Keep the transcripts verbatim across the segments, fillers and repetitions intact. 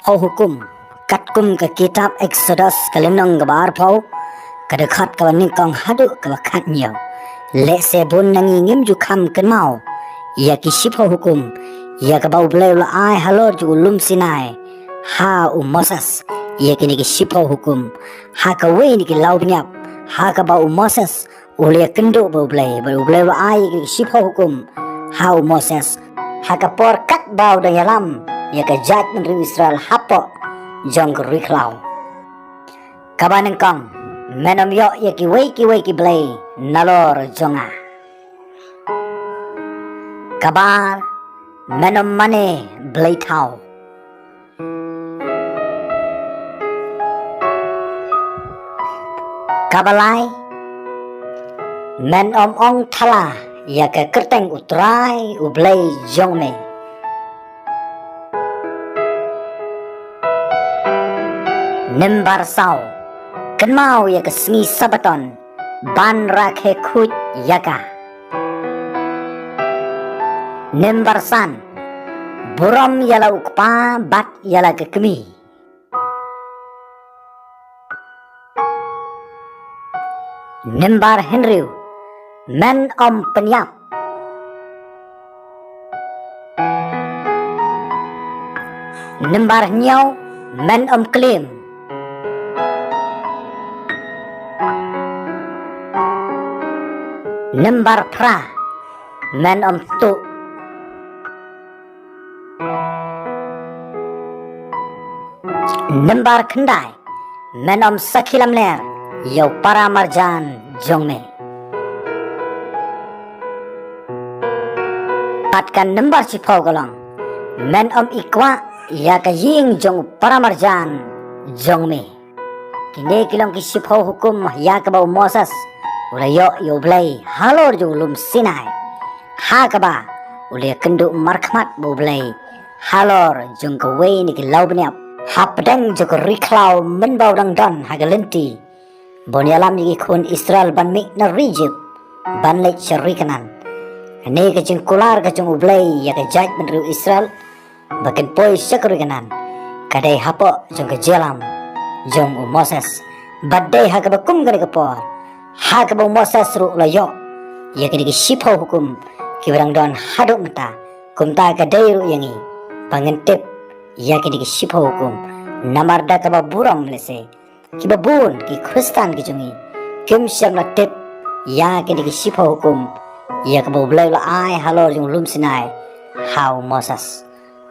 Shiphew Hukum. Katkum ka kitab Exodus ka lynnong kaba arphew, ka dkhot kaba nyngkong haduh kaba khathynñiew. Lehse bun na ngi ngim ju kham kynmaw ïa ki Shiphew Hukum, ïa kaba U Blei u la ai halor jong u lum Sinai ha u Moses, ïa kine ki Shiphew Hukum, ha kawei na ki law bniap, ha kaba u Moses u la ïakynduh bad U Blei, bad U Blei u la ai ïa ki Shiphew Hukum ha u Moses, ha ka por katba u dang ïalam ïa ka jaitbynriew Israel hapoh jong ka ri khlaw. Kaba nyngkong, men ym ïoh ïa kiwei kiwei ki blei nalor jong nga. Kaba ar, men ym mane blei thaw. Kaba lai, men ym ong thala ïa ka kyrteng U Trai U Blei jong me. Number saw, kynmaw ïa ka sngi Sabaton ban rakhe khuid ïa ka. Number san, burom ïa la u kpa bad ïa la ka kmie. Number hynriew, men ym pynïap. Number hynñiew, men ym klim. Number phra, men ym tuh. Number khyndai, men ym sakhi lamler ïa u para marjan jong me. Bad ka number shiphew ka long, men ym ikwah ïa ka ïing jong u para marjan jong me. Kine ki long ki Shiphew Hukum ïa kaba u Moses u la ïoh ïa U Blei halor jong u lum Sinai, ha kaba u la ïakynduh markhmat bad U Blei halor jong kawei na ki law bniap hapdeng jong ka ri khlaw mynba u dang don ha ka lynti ban ïalam ïa ki khun Israel ban mih na ri Ijipt ban leit sha ri Kanaan. Kane ka jingkular ka jong U Blei ïa ka jaitbynriew Israel ba kin poi sha ka ri Kanaan ka dei hapoh jong ka jingïalam jong u Moses. Bad dei ha kaba kum kane ka por ha kaba u Moses ruh u la ïoh ïa kine ki Shiphew Hukum kiba dang don haduh mynta. Kumta ka dei ruh ïa ngi ba ngin tip ïa kine ki Shiphew Hukum, namar da kaba burom lehse kiba bun ki Khristan ki jong ngi kim shym la tip ïa kine ki Shiphew Hukum ïa kaba U Blei u la ai halor jong u lum Sinai ha u Moses.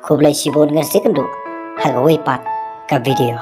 Khublei shibun, ngin sa ïakynduh ha kawei pat ka video.